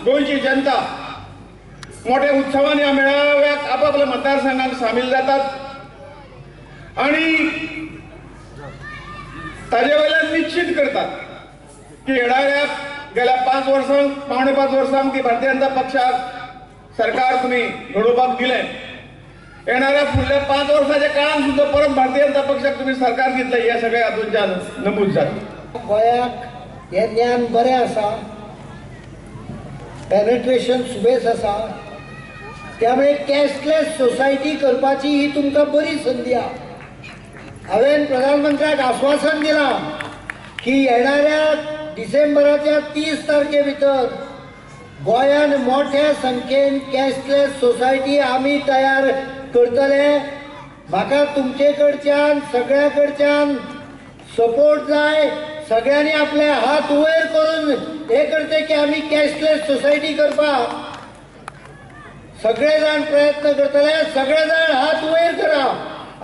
गोंयची जनता मोठ्या उत्सवान ह्या मेळाव्याक आपापल्या मतदारसंघात सामील जातात आणि ताजे वयल्यान निश्चित करतात की येणाऱ्या गेल्या 5 वर्सांक 4.75 वर्सांक की भारतीय जनता पक्षाक सरकार तुम्ही घडोवपाक दिलें, येणाऱ्या फुडल्या 5 वर्साच्या काळान सुद्दां परत भारतीय जनता पक्षाक तुम्ही सरकार दितले हे सगळें हातूंतल्यान नमूद जाता। गोंयाक हें ज्ञान बरें आसा, पेनेट्रेशन सुबेस आसा, त्यामुळे कॅशलेस सोसायटी करपाची ही तुमकां बरी संदी आसा। हांवें प्रधानमंत्र्याक आश्वासन दिलां की येणाऱ्या डिसेंबराच्या 30 तारखे भितर गोंयान मोठ्या संख्येन कॅशलेस सोसायटी आमी तयार करतले। म्हाका तुमचे कडच्यान सगळ्या कडच्यान सपोर्ट जाय, सगळ्यांनी आपले हात वयर करून हे करचे की आमी कॅशलेस सोसायटी करपाक सगळे जाण प्रयत्न करतले। सगळे जाण हात वयर करा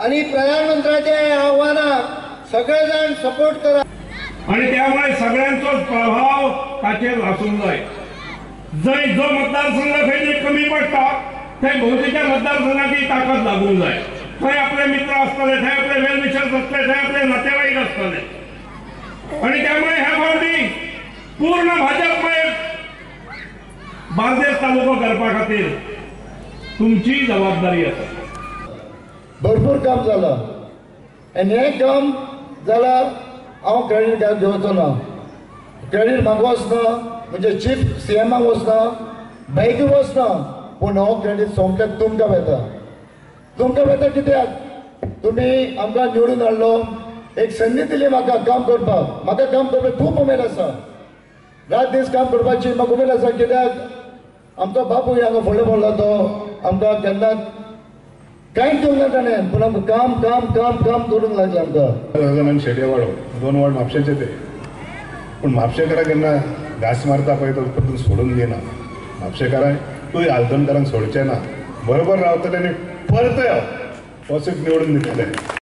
आणि प्रधानमंत्र्याच्या आव्हानाक सगळे जाण सपोर्ट करा। आणि त्यामुळे सगळ्यांचोच प्रभाव ताचेर आसूंक जाय। जंय जो मतदारसंघ खंय कमी पडटा थंय भोवतेच्या मतदारसंघाची ताकद लागूंक जाय। थंय आपले मित्र आसतले, थंय आपले वेलविशर्स आसतले, थंय आपले नातेवाईक आसतले आणि त्यामुळे ह्या फावटी पूर्ण भाजपमय बार्देस तालुको करपा खातीर तुमची जबाबदारी आसा। भरपूर काम जालां आनी हें काम जाल्यार हांव क्रेडीट कार्ड घेवचो ना, क्रेडीट म्हाका वचना, म्हणजे चीफ सी एमाक वचना, बँके वचना, पूण हो क्रेडीट सोमकें तुमकां वता। तुमकां वता कित्याक तुमी आमकां निवडून हाडलो, एक संदी दिली म्हाका काम करपाक। म्हाका काम करपाक खूब उमेद आसा, रात दीस काम करपाची म्हाका उमेद आसा, कित्याक आमचो बापूय हांगा फुडलो पडलो तो आमकां केन्ना कांयच दिवंक ना ताणें, पूण आमकां काम काम काम काम करूंक लागलें आमकां। शेटयेवाडो 2 वार्ड म्हापशेचे ते, पूण म्हापशेकारांक केन्ना घास मारता पळय तो परतून सोडून दिना। म्हापशेकारांकूय आल्दोनकारांक सोडचें ना, बरोबर रावतले आनी परतय वचून निवडून दितले।